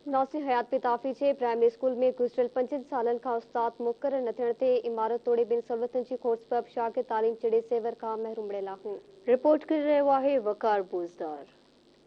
ناصر حيات پتافي جي primary school ۾ گذريل 5 سالن کان استاد مقرر نه ٿيڻ تي عمارت توڙي ٻين سهولتن جي کوٽ سبب شاگرد تعليم جهڙي زيور کان محروم بڻيل آهن. رپورٽ ڪري رهيو آهي وقار بوزدار.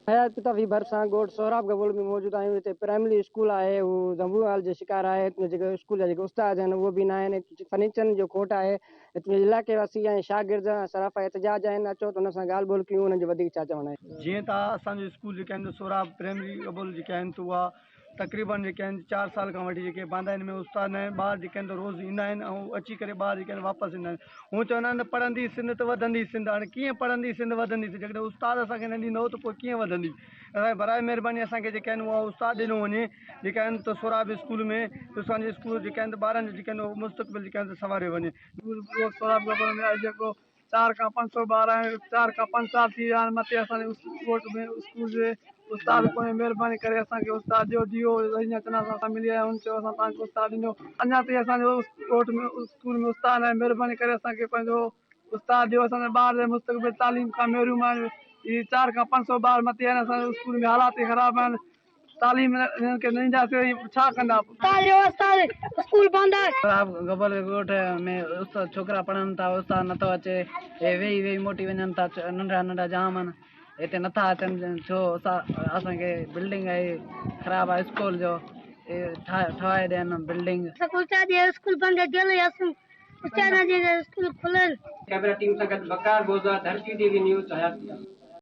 حيات پتافي ڀرسان ڳوٺ سهراب گبول ۾ موجود آهيون هتي پرائمري اسڪول آهي هو زنبور حال جو شڪار آهي هتي جيڪي اسڪول جا جيڪي استاد آهن اهي به نه آهن فرنيچرن جو کوٽ آهي هتي علائقي واسي ۽ شاگرد سراپا احتجاج آهن اچو ته انهن سان ڳالهه ٻولهه ڪيون انهن جو وڌيڪ ڇا چوڻ آهي. جيئن ته اسان جو اسڪول جيڪي آهن سهراب پرائمري گبول جيڪي آهن ته اها تقريبن جيڪي آهن 4 سال کان وٺي جيڪي بند آهن ان ۾ استاد نه آهن ٻار جيڪي آهن ته روز ايندا آهن ۽ اچي ڪري ٻار جيڪي آهن واپس ايندا آهن هو چوندا آهن ته پڙهندي سنڌ ته وڌندي سنڌ هاڻي ڪيئن پڙهندي سنڌ وڌندي سنڌ جيڪڏهن استاد اسان کي نه ڏيندو ته پوء ڪيئن وڌندي اسان برائي مهرباني اسان کي جيڪي آهن اها استاد ڏنو وڃي جيڪي آهن ته سهراب اسڪول ۾ اسان جي اسڪول جيڪي آهن ته ٻارن جو جيڪي آهن مستقبل جيڪي آهن ته سنواريو وڃي. ڳوٺ سهراب گبول ۾ اڄ جيڪو 4 کان 500 ٻار آهن 4 کان 5 سال ٿي ويا آهن مٿي اسان جي ڳوٺ ۾ اسڪول جي استاد ڪونهي مهرباني ڪري اسان کي استاد ڏيو ڊي او رحيم چنا سان اسان ملي آيا آهيون چيو اسان توهان کي استاد ڏيندو اڃا تائين اسان جو ڳوٺ ۾ اسڪول ۾ استاد ناهي مهرباني ڪري اسان کي پنهنجو استاد ڏيو اسان جا ٻار مستقبل تعليم کان محروم آهن هي 4 کان 500 ٻار مٿي آهن اسان جي اسڪول ۾ حالات ئي خراب آهن تعليم هنن کي نه ڏينداسين هي ڇا ڪندا. استاد ڏيو استاد اسڪول بند آهي. سهراب گبول جي ڳوٺ ۾ استاد ڇوڪرا پڙهن ٿا استاد نٿو اچي هي ويهي ويهي موٽي وڃن ٿا ننڍڙا ننڍڙا جام آهن هتي نٿا اچن ڇو اسان کي بلڊنگ آهي خراب آهي اسڪول جو ٺهائي ڏين بلڊنگ. اسڪول ڇا ڏي اسڪول بند آهي جيل اسون ڪيمرا ٽيم سان گڏ وقار بوزدار، ڌرتي ٽي وي نيوز، حيات پتافي.